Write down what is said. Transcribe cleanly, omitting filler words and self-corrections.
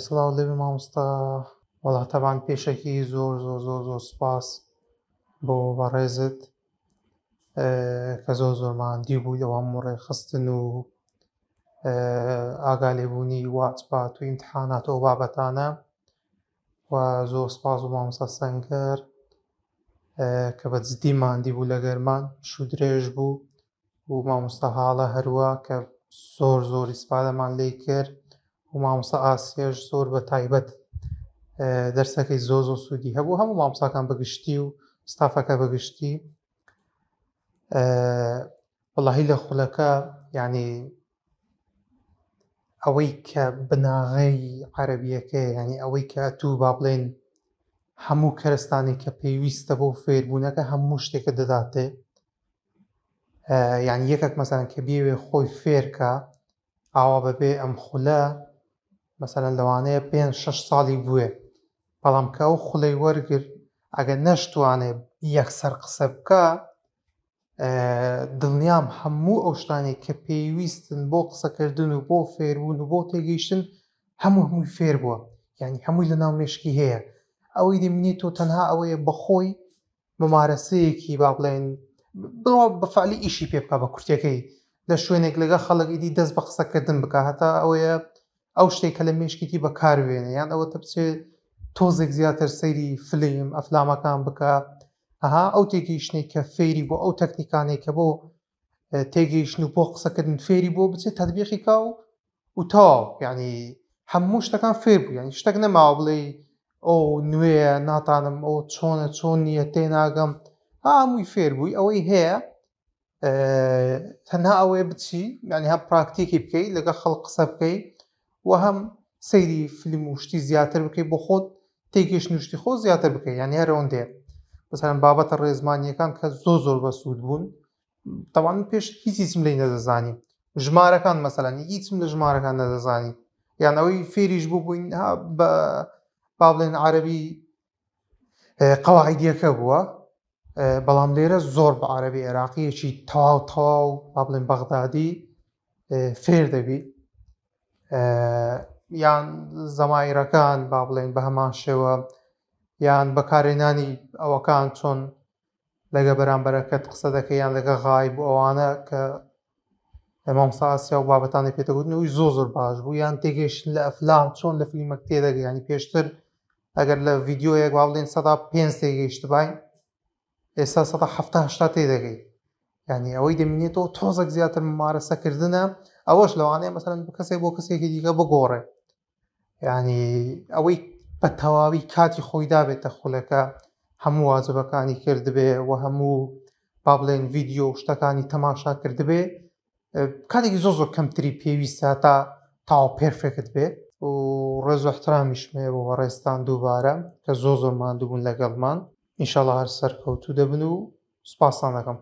سڵاو لێبێ مامۆستا. وەڵا تەبان پێشەکی زۆر زۆر زۆر زۆر سوپاس بۆ بەڕێزت کە زۆر زۆر ماندی بووی لەو هەموو ڕێکخستن و ئاگا لێبوونی واجبات و ئیمتحانات و بابەتانە و زۆر سپاس بۆ مامۆستا سەنگەر کە بە جدی ماندی بوو لە گەرمان پشوو درێژ بوو و مامۆستا هاڵە هەروە کە زۆر زۆر ئیسفادەمان لێی کرد و مامۆستا ئاسیەش زۆر بە تایبەت دەرسەکەی زۆر زۆر سوودی هەبوو هەموو مامۆستاکان بەگشتی و ستافەکە بەگشتی وەڵاهی لە خولەکە یعنی ئەوەی کە بناغەی عەرەبیەکەیە یعنی ئەوەی کە ئەتوو با بڵێن هەموو کەرستانی کە پێویستە بۆ فێربوونەکە هەموو شتێکە دەداتێ یعنی یەکێک مەسەن کە بیەوێ خۆی فێرکە ئاوا بەبێ ئەم خولە مەسەلەن لەوانەیە پێ شش ساڵی بوێ بەڵام کە ئەو خولەی وەرگر ئەگەر نەشتوانێ یەکسەر قسە بکە دڵنیام هەموو ئەو شتانەی کە پێویستن بۆ قسەکردن و بۆ فێربوون و بۆ تێگەیشتن هەموو هەمووی فێر بووە یعنی هەمووی لە ناو مێشکی هەیە ئەوەی دەمینێت تۆ تەنها ئەوەیە بەخۆی ممارەسەیەکی با بڵێن بڵا بەفعلی ئیشی پێ بکە بە کورتەکەی لە شوێنێک لەگە خەڵک ئیدی دەست بە قسەکردن بکە هەتا ئەوەیە ئەو شتێک کە لە مێشکیتی بەکاروێنێ یان ئەوە تە بچێ تۆزێک زیاتر سەیری فلیم ئەفلامەکان بکە ئەها ئەو تێگەیشتنەی کە فێری بۆ ئەو تەکنیکانەی کە بۆ تێگەیشتن و بۆ قسەکردن فێری بۆ بچێت تەتبیقی کا و و تەواو یعنی هەموو شتەکان فێر بوو یعنی شتێک نەماوە بڵێ ئەو نوێیە ناتانم ئەو چۆنە چۆن نییە تێناگەم هەمووی فێر بووی ئەوەی هەیە تەنها ئەوەیە بچی یعنی هەم پراکتیکی بکەیت لەگەڵ خەڵک قسە بکەیت و هەم سەیری فیلم و شتی زیاتر بکەیت بۆ خۆت تێگەیشتن و شتی خۆ زیاتر بکەیت یعنی هەر ئەوەندەیە مثلا بابەتە ڕێزمانیەکان کە زۆر زۆر بەسوود بوون تەوان پێش هیچ هیچم لی نەدەزانی ژمارەکان مەسەلەن هیچم لە ژمارەکان نەدەزانی یان ئەوەی فێریش بوو بووین بە با بڵێن عەربی قەواعیدیەکە بووە بەڵام لێرە زۆر بە عەربی عێراقیەکی تەواو تەواو با بڵێن بەغدادی فێر دەبی یان زەمایرەکان با بڵێن بە هەمان شێوە یان بەکارهێنانی ئەوەکان چۆن لەگە بەرامبەرەکەت قسە دەکەی یان لەگە غایب و ئەوانە کە مامۆستا ئاسیا و بابەتانی پێدەگوتن ئەوی زۆر زۆر باش بوو یان تێگەیشتن لە ئەفلام چۆن لە فیلمەک تێدەگەی ینی پێشتر ئەگەر لە ڤیددیوەیەک با بڵێن 5% تێگەیشتباین ئێستا 70 تێدەگەی یعنی ئەوەی دەمینێتەوە تۆزێک زیاتر ممارەسەکردنە ئەوەش لەوانەیە مەسەلەن کەسێک بۆ کەسێکی دیکە بگۆڕێ یعنی ئەوەی بە تەواوی کاتی خۆی دابێتە خولەکە هەموو واجبەکانی کردبێ و هەموو با بڵێن ڤیددیو و شتەکانی تەماشا کردبێ کاتێکی زۆر زۆر کەمتری پێویستە تا تاو perfect بێ و ڕێز و احترامیشم هەیە بۆ بەڕێزتان دووبارە کە زۆر زۆر ماندوو بوون لەگەڵمان ئینشاڵڵا هەر سەرکەوتوو دەبن و سوپاستان دەکەم.